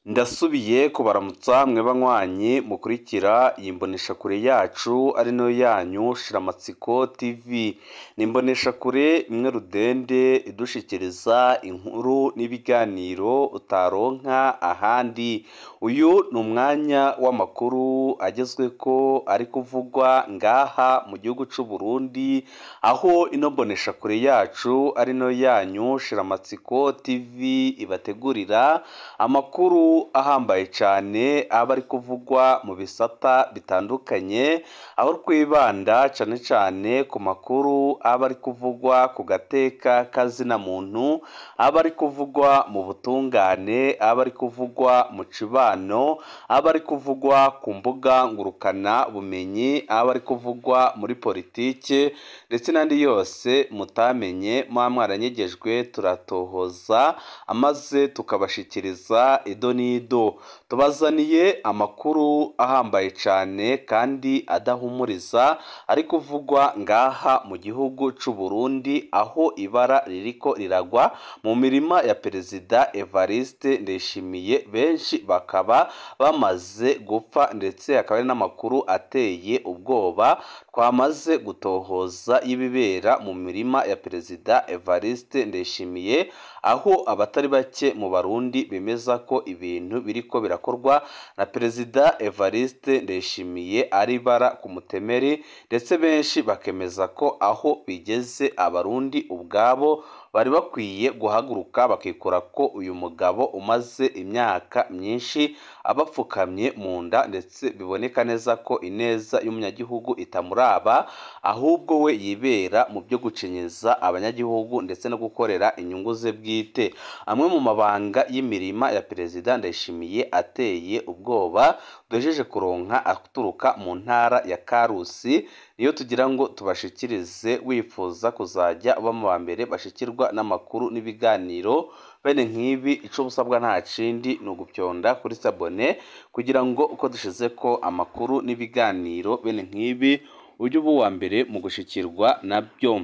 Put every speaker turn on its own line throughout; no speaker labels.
Ndasubiye kubaramutsa mwe banywanyi mukurikira iyi mboneshakure yacu ari nayo yanyu Shiramatsiko TV. Ni imboneshakure imwe rudende idushikiriza inkuru n'ibiganiro utaronka ahandi. Uyu ni umwanya w'amakuru agezweko ari kuvugwa ngaha mu gihugu c'u Burundi, aho ino mboneshakure yacu ari nayo yanyu Shiramatsiko TV ibategurira amakuru ahambaye cane aba ari kuvugwa mu bisata bitandukanye, aho twibanda cane cane ku makuru aba ari kuvugwa ku gateka kazina muntu, aba ari kuvugwa mu butungane, aba ari kuvugwa mu cibano, aba ari kuvugwa ku mbuga ngurukana bumenyi, aba ari kuvugwa muri politike ndetse n'andi yose mutamenye muba mwaranyegejwe, turatohoza amaze tukabashikiriza ido n'ido. Tubazaniye amakuru ahambaye cane kandi adahumuriza ari kuvugwa ngaha mu gihugu c'u Burundi, aho ibara ririko riragwa mu mirima ya Perezida Evariste Ndayishimiye, benshi bakaba bamaze gupfa, ndetse hakaba hari n'amakuru ateye ubwoba twamaze gutohoza y'ibibera mu mirima ya Perezida Evariste Ndayishimiye, aho abatari bake mu Barundi bemeza ko ibintu biriko birakorwa na Perezida Evariste Ndayishimiye ari ibara ku mutemeri, ndetse benshi bakemeza ko aho bigeze Abarundi ubwabo bari bakwiye guhaguruka bakikura ko uyu mugabo umaze imyaka myinshi abapfukamye mu nda, ndetse biboneka neza ko ineza y'umunyagihugu itamuraba, ahubwo we yibera mu byo gucinyiza abanyagihugu ndetse no gukorera inyungu ze bwite. Amwe mu mabanga y'imirima ya Perezida Ndayishimiye ateye ubwoba duhejeje kuronka aturuka mu ntara ya Karusi, niyo tugira ngo tubashikirize. Wifuza kuzajya uba mu ba mbere bashikirwa n'amakuru n'ibiganiro bene nk'ibi, ico usabwa nta kindi ni ugupyonda kuri sabone kugira ngo uko dushize ko amakuru n'ibiganiro bene nk'ibi ujye uba uwa mbere mu gushikirwa nabyo.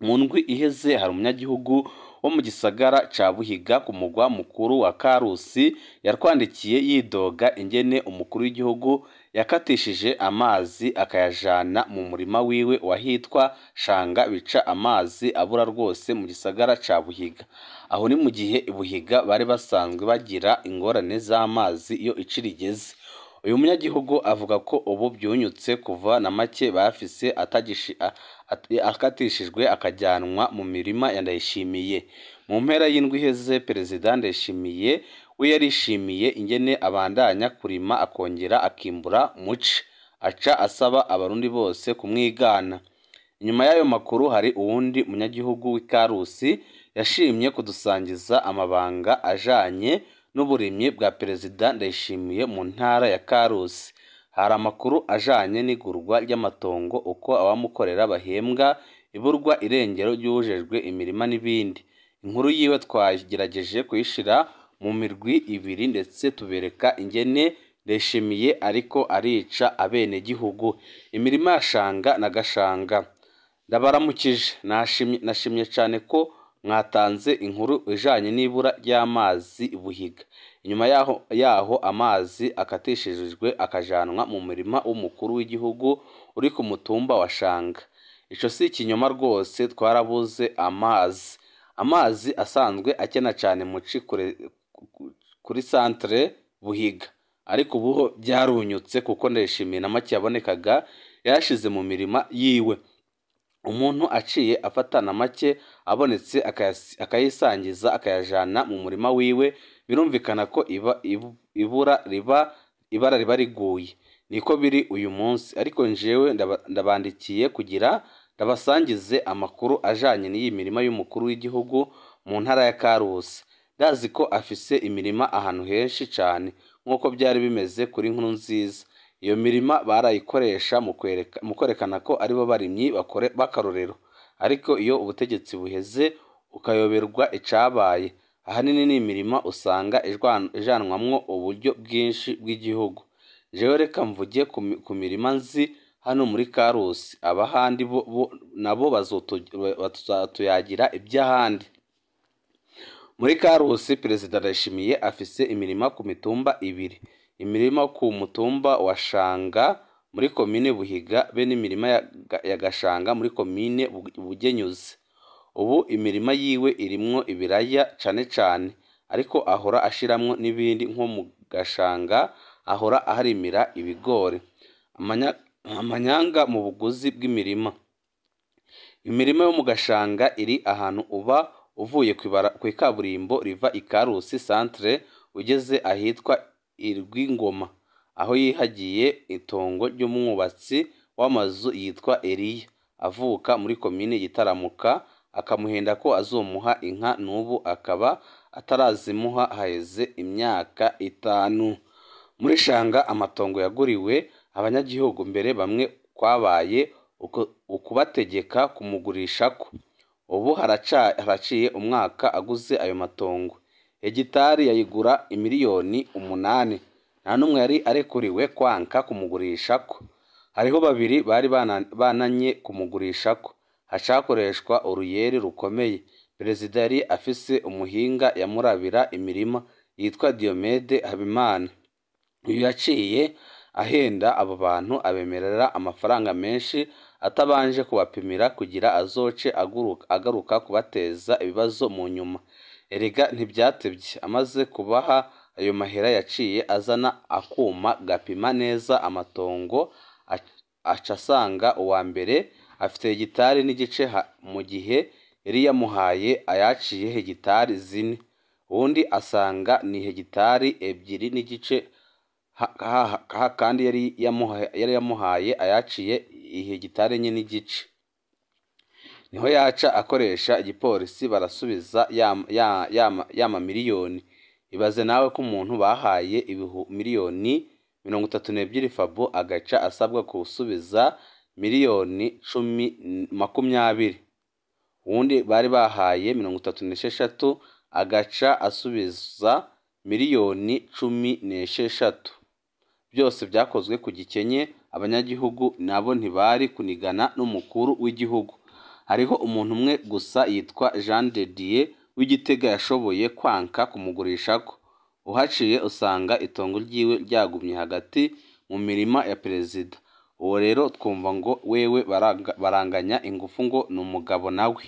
Mu ndwi iheze hari umunyagihugu wo mu gisagara ca Buhiga ku mugwa mukuru wa Karusi yatwandikiye yidoga ingene umukuru w'igihugu yakatishije amazi akayajana mu murima wiwe wahitwa Shanga, bica amazi abura rwose mu gisagara ca Buhiga. Aho ni mu gihe i Buhiga bari basanzwe bagira ingorane z'amazi iyo ici rigeze. Uyu munyagihugu avuga ko ubu byunyutse kuva na make bafise akatishijwe akajyanwa mu mirima ya Ndayishimiye. Mu mpera y'indwi iheze Perezida Ndayishimiye we yarishimiye ingene abandanya kurima akongera akimbura muci, aca asaba Abarundi bose kumwigana. Inyuma y'ayo makuru hari uwundi munyagihugu w'i Karusi yashimye kudusangiza amabanga ajanye n'uburimyi bwa Perezida Ndayishimiye mu ntara ya Karusi. Hari amakuru ajanye n'igurwa ry'amatongo, uko abamukorera bahembwa, iburwa irengero ry'uwujejwe imirima n'ibindi. Inkuru yiwe twagerageje kuyishira mu mirwi ibiri ndetse tubereka ingene Ndayishimiye ariko arica abenegihugu. Imirima ya Shanga na Gashanga. Ndabaramukije, nashimye cane ko mwatanze inkuru ijanye n'ibura ry'amazi i Buhiga. Inyuma yaho amazi akatishijwe akajanwa mu murima w'umukuru w'igihugu uri ku mutumba wa Shanga. Ico si ikinyoma rwose, twarabuze amazi. Amazi asanzwe akena cane muci kuri centre Buhiga, ariko ubu byarunyutse kuko Ndayishimiye na make yabonekaga yashize mu mirima yiwe. Umuntu aciye afata na make abonetse akayisangiza akayajana mu murima wiwe, birumvikana ko ibara riba riguye. Niko biri uyu munsi, ariko njewe ndabandikiye kugira ndabasangize amakuru ajanye n'iyi mirima y'umukuru w'igihugu mu ntara ya Karusi. Ndazi ko afise imirima ahantu henshi cane nk'uko byari bimeze kuri Nkurunziza. Iyo mirima barayikoresha mu kwerekana ko aribo barimyi b'akarorero, ariko iyo ubutegetsi buheze ukayoberwa icabaye. Ahanini ni imirima usanga ijanwamwo uburyo bwinshi bw'igihugu. Jewe reka mvuge ku mirima nzi hano muri Karusi, abahandi bo nabo bazatuyagira iby'ahandi. Muri Karusi Perezida Ndayishimiye afise imirima ku mitumba ibiri, imirima ku mutumba wa Shanga muri komine Buhiga be n'imirima ya Gashanga muri komine Bugenyuzi. Ubu imirima yiwe irimwo ibiraya cane cane, ariko ahora ashiramwo n'ibindi nko mu Gashanga ahora aharimira ibigori. Amanyanga mu buguzi bw'imirima. Imirima yo mu Gashanga iri ahantu uba uvuye kw'ikaburimbo riva i Karusi centre ugeze ahitwa Irwingoma, aho yihagiye itongo ry'umwubatsi w'amazu yitwa Eliya, avuka muri komine Gitaramuka, akamuhenda ko azomuha inka n'ubu akaba atarazimuha haheze imyaka 5. Muri Shanga amatongo yaguriwe abanyagihugu mbere bamwe kwabaye ukubategeka kumugurishako. Ubu haraciye umwaka aguze ayo matongo. Hegitari yayigura imiliyoni 8. Nta n'umwe yari arekuriwe kwanka kumugurishako. Hariho babiri bari bananye kumugurishako. Hacakoreshwa uruyeri rukomeye. Perezida yari afise umuhinga yamurabira imirima yitwa Diomede Habimana. Uyu yaciye ahenda abo bantu abemerera amafaranga menshi atabanje kubapimira kugira azoce agaruka kubateza ibibazo mu nyuma. Erega ntibyatevye, amaze kubaha ayo mahera yaciye azana akuma gapima neza amatongo, aca asanga uwa mbere afite hegitari n'igice mu gihe yari yamuhaye ayaciye hegitari 4, uwundi asanga ni hegitari 2 n'igice kandi yari yamuhaye ayaciye hegitari 4 n'igice. Niho yaca akoresha igipolisi barasubiza ya mamiliyoni. Ibaze nawe ko umuntu bahaye miliyoni 32 Fabo agaca asabwa gusubiza miliyoni 20. Uwundi bari bahaye 36 agaca asubiza miliyoni 16. Byose byakozwe ku gikenye, abanyagihugu nabo ntibari kunigana n'umukuru w'igihugu. Hariho umuntu umwe gusa yitwa Jean de Dieu w'Igitega yashoboye kwanka kumugurishako. Uhaciye usanga itongo ryiwe ryagumye hagati mu mirima ya perezida. Uwo rero twumva ngo wewe baranganya ingufu ngo ni umugabo nawe.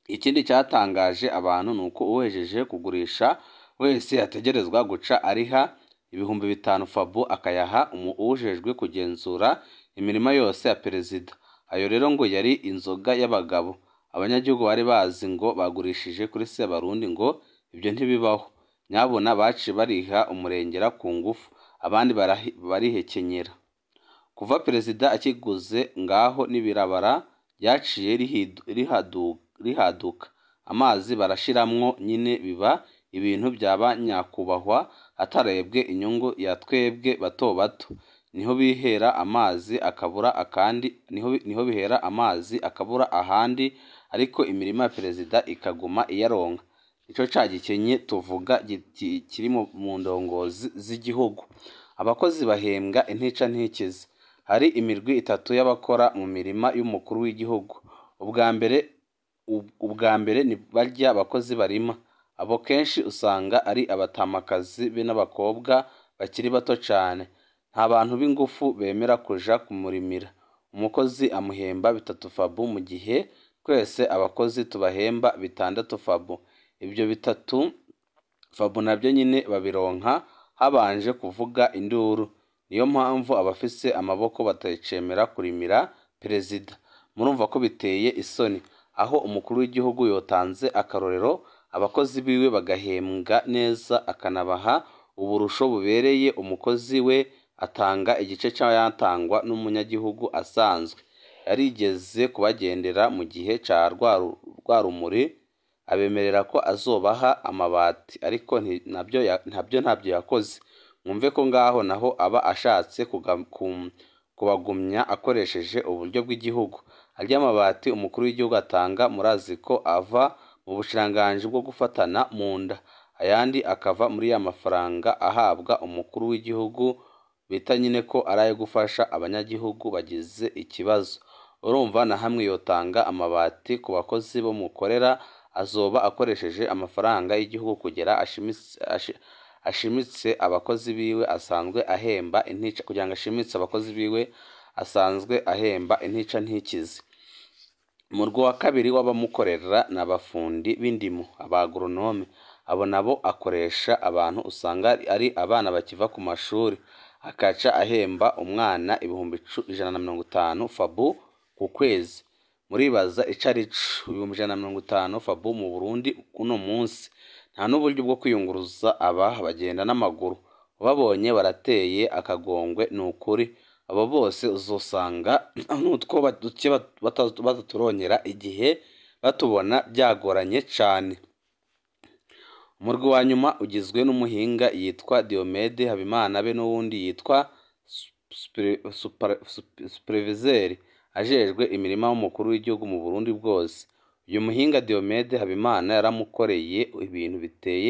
Ikindi cyatangaje abantu ni uko uhejeje kugurisha wese yategerezwa guca ariha 5000 Fabo akayaha uwujejwe kugenzura imirima yose ya perezida. Ayo rero ngo yari inzoga y'abagabo. Abanyagihugu bari bazi ngo bagurishije kuri Sebarundi ngo ibyo ntibibaho. Nyabona baci bariha umurengera ku ngufu, abandi barihekenyera. Kuva perezida akiguze ngaho n'ibirabara ryaciye rihaduka, amazi barashiramwo nyine biba ibintu byaba nyakubahwa hatarebwe inyungu ya twebwe bato bato. Niho bihera amazi akabura akandi, niho bihera amazi akabura ahandi, ariko imirima ya perezida ikaguma iyaronka. Ico ca gikenye tuvuga kiri mu ndongozi z'igihugu. Abakozi bahembwa intica ntikize. Hari imirwi 3 y'abakora mu mirima y'umukuru w'igihugu. Ubwa mbere ni barya abakozi barima. Abo kenshi usanga ari abatamakazi be n'abakobwa bakiri bato cane. Nta bantu b'ingufu bemera kuja kumurimira. Umukozi amuhemba 3 Fabo mu gihe twese abakozi tubahemba 6 Fabo. Ibyo 3 Fabo nabyo nyine babironka habanje kuvuga induru. Niyo mpamvu abafise amaboko batacemera kurimira perezida. Murumva ko biteye isoni aho umukuru w'igihugu yotanze akarorero, abakozi biwe bagahembwa neza akanabaha uburusho bubereye. Umukozi we atanga igice cy'ayatangwa n'umunyagihugu asanzwe. Yarigeze kubagendera mu gihe ca rwa rumuri, abemerera ko azobaha amabati, ariko ntabyo yakoze. Mwumve ko ngaho naho aba ashatse kubagumya akoresheje uburyo bw'igihugu. Arya mabati umukuru w'igihugu atanga murazi ko ava mu bushikiranganji bwo gufatana mu nda, ayandi akava muri ya mafaranga ahabwa umukuru w'igihugu bita nyine ko ari ayo gufasha abanyagihugu bagize ikibazo. Urumva na hamwe yotanga amabati ku bakozi bo mukorera Azoba akoresheje amafaranga y'igihugu kugira ashimitse abakozi biwe asanzwe ahemba intica, kugira ngo ashimitse abakozi biwe asanzwe ahemba intica ntikize. Umurwi wa kabiri w'abamukorera ni abafundi b'indimo, abagoronome. Abo nabo akoresha abantu usanga ari abana bakiva ku mashuri, akaca ahemba umwana 150,000 FABU ku kwezi. Muribaza ico arico 150,000 FABU mu Burundi uno munsi? Nta n'uburyo bwo kwiyunguruza, aba bagenda n'amaguru. Ubabonye barateye akagongwe, ni ukuri. Abo bose uzosanga n'utwo duke bataturongera igihe batubona byagoranye cane. Umurwi wa nyuma ugizwe n'umuhinga yitwa Diomede Habimana be n'uwundi yitwa superviseur ajejwe imirima w'umukuru w'igihugu mu Burundi bwose. Uyu muhinga Diomede Habimana yaramukoreye ibintu biteye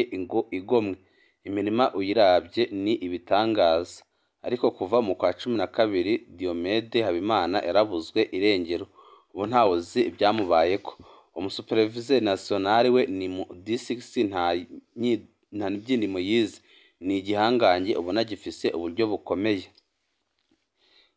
igomwe. Imirima uyiravye ni ibitangaza. Ariko kuva mu kwa 12 Diomede Habimana yarabuzwe irengero. Ubu ntawuzi ibyamubayeko. Umusuperviseur national we ni mu D6, nta n'ivyindimo yize. Ni igihangange ubona gifise uburyo bukomeye.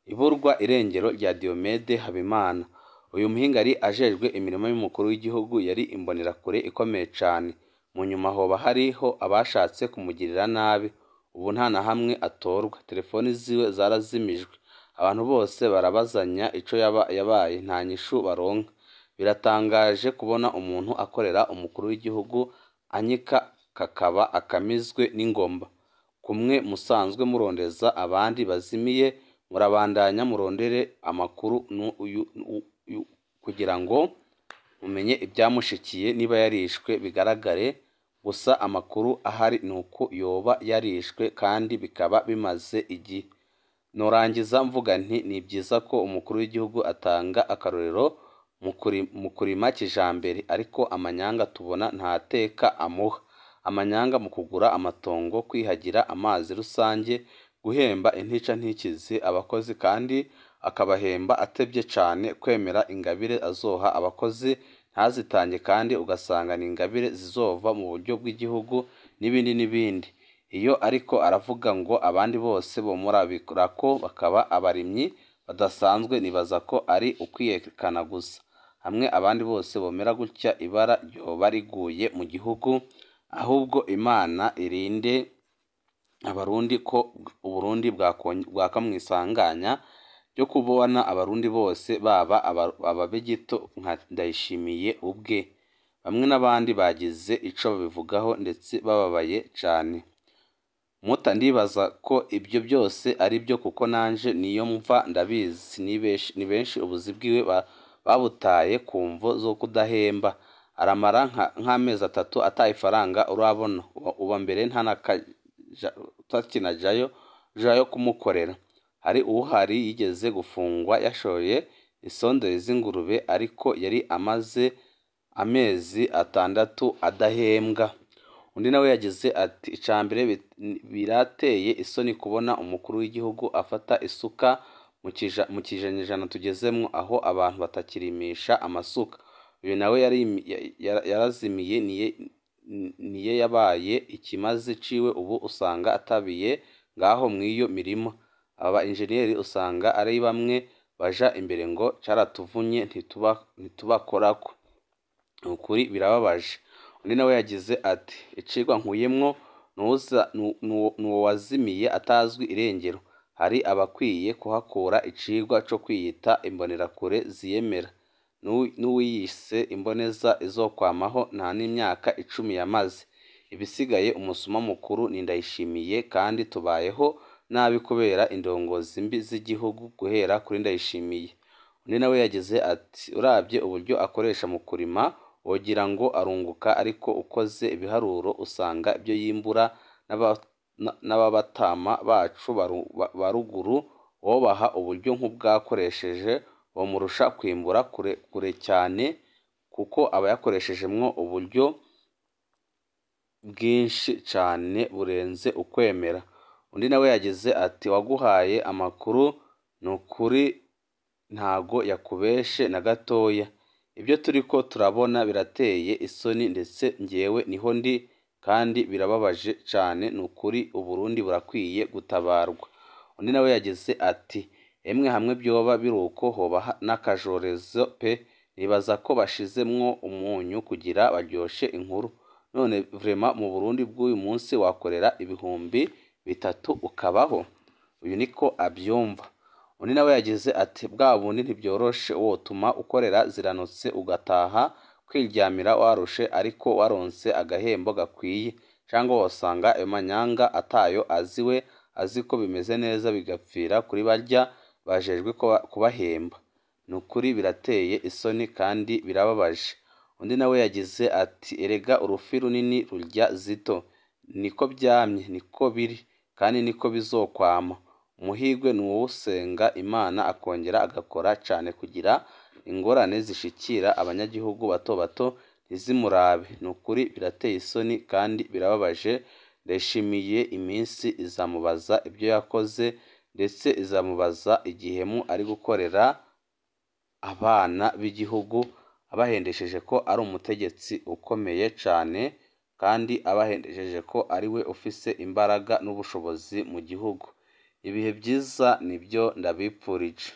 Iburwa irengero rya Diomede Habimana. Uyu muhinga yari ajejwe imirimo y'umukuru w'igihugu, yari imbonerakure ikomeye cane. Mu nyuma hoba hariho abashatse kumugirira nabi. Ubu nta na hamwe atorwa. Telefoni ziwe zarazimijwe. Abantu bose barabazanya ico yabaye, nta nyishu baronka. Biratangaje kubona umuntu akorera umukuru w'igihugu anyika kakaba akamizwe n'ingomba. Kumwe musanzwe murondeza abandi bazimiye, murabandanya murondere amakuru kugira ngo mumenye ibyamushikiye, niba yarishwe bigaragare. Gusa amakuru ahari ni uko yoba yarishwe kandi bikaba bimaze igihe. Norangiza mvuga nti ni byiza ko umukuru w'igihugu atanga akarorero mu kurima kijambere, ariko amanyanga tubona nta teka amuha. Amanyanga mu kugura amatongo, kwihagira amazi rusange, guhemba intica ntikize abakozi kandi akabahemba atevye cane, kwemera ingabire azoha abakozi ntazitange kandi ugasanga ni ingabire zizova mu buryo bw'igihugu, n'ibindi n'ibindi. Iyo ariko aravuga ngo abandi bose bomurabirako bakaba abarimyi badasanzwe, nibaza ko ari ukwiyekana gusa. Hamwe abandi bose bomera gutya, ibara ryoba riguye mu gihugu. Ahubwo Imana irinde Abarundi ko Uburundi bwakamwisanganya ryo kubona Abarundi bose baba ababegito nka Ndayishimiye ubwe. Bamwe n'abandi bagize ico babivugaho ndetse bababaye cane. Muta ndibaza ko ibyo byose ari byo, kuko nanje niyo mva ndabizi. Ni benshi ubuzi bwiwe babutaye ku mvo zo kudahemba. Aramara nk'amezi 3 ata ifaranga urabona. Uba mbere nta jayo kumukorera. Hari uwuhari yigeze gufungwa yashoye isondori z'ingurube, ariko yari amaze amezi 6 adahembwa. Undi nawe yagize ati icambere birateye isoni kubona umukuru w'igihugu afata isuka mu kinyejana tugezemwo, aho abantu batakirimisha amasuka. Uyu nawe yarazimiye, niye yabaye ikimazi ciwe, ubu usanga atabiye ngaho mw'iyo mirima. Aba ba enjeniyeri usanga ari bamwe baja imbere ngo caratuvunye ntitubakorako. Nukuri birababaje. Undi nawe yagize ati icigwa nkuyemwo nuwo wazimiye atazwi irengero. Hari abakwiye kuhakura icigwa co kwiyita imbonerakure ziyemera. N'uwiyise imboneza izokwamaho nta n'imyaka 10 yamaze. Ibisigaye umusuma mukuru ni Ndayishimiye, kandi tubayeho nabi kubera indongozi mbi z'igihugu guhera kuri Ndayishimiye. Undi nawe yagize ati uravye uburyo akoresha mu kurima wogira ngo arunguka, ariko ukoze ibiharuro usanga ibyo yimbura n'ababatama bacu ba ruguru wobaha uburyo nk'ubwakoresheje bomurusha kwimbura kure kure cyane, kuko aba yakoreshejemwo uburyo bwinshi cane burenze ukwemera. Undi nawe yagize ati waguhaye amakuru nukuri ntago yakubeshe na gatoya. Ibyo turiko turabona birateye isoni, ndetse njyewe niho ndi kandi birababaje cane, nukuri Uburundi burakwiye gutabarwa. Undi nawe yagize ati: "Emwe hamwe vyoba biruko hoba n'akajorezo pe, nibaza ko bashizemwo umunyu kugira baryoshe inkuru. None vraiment mu Burundi bw'uyu munsi wakorera 3000 ukabaho?" Uyu niko avyumva. Undi nawe yagize ati: "Bwa bundi ntivyoroshe, wotuma ukorera ziranotse ugataha kwiryamira warushe ariko waronse agahembo gakwiye, cangwa wosanga ayo manyanga atayo azi, we azi ko bimeze neza bigapfira kuri barya bajejwe kubahemba. Nukuri birateye isoni kandi birababaje." Undi nawe yagize ati: "Erega urufi runini rurya zito, niko vyamye, niko biri kandi niko bizokwama. Umuhigwe nuwusenga Imana akongera agakora cane kugira ingorane zishikira abanyagihugu bato bato ntizimurabe. Nukuri birateye isoni kandi birababaje. Ndayishimiye iminsi izamubaza ibyo yakoze, ndetse izamubaza igihemu ari gukorera abana b'igihugu, abahendesheje ko ari umutegetsi ukomeye cane, kandi abahendesheje ko ari we ufise imbaraga n'ubushobozi mu gihugu. Ibihe vyiza nivyo ndabipfurije."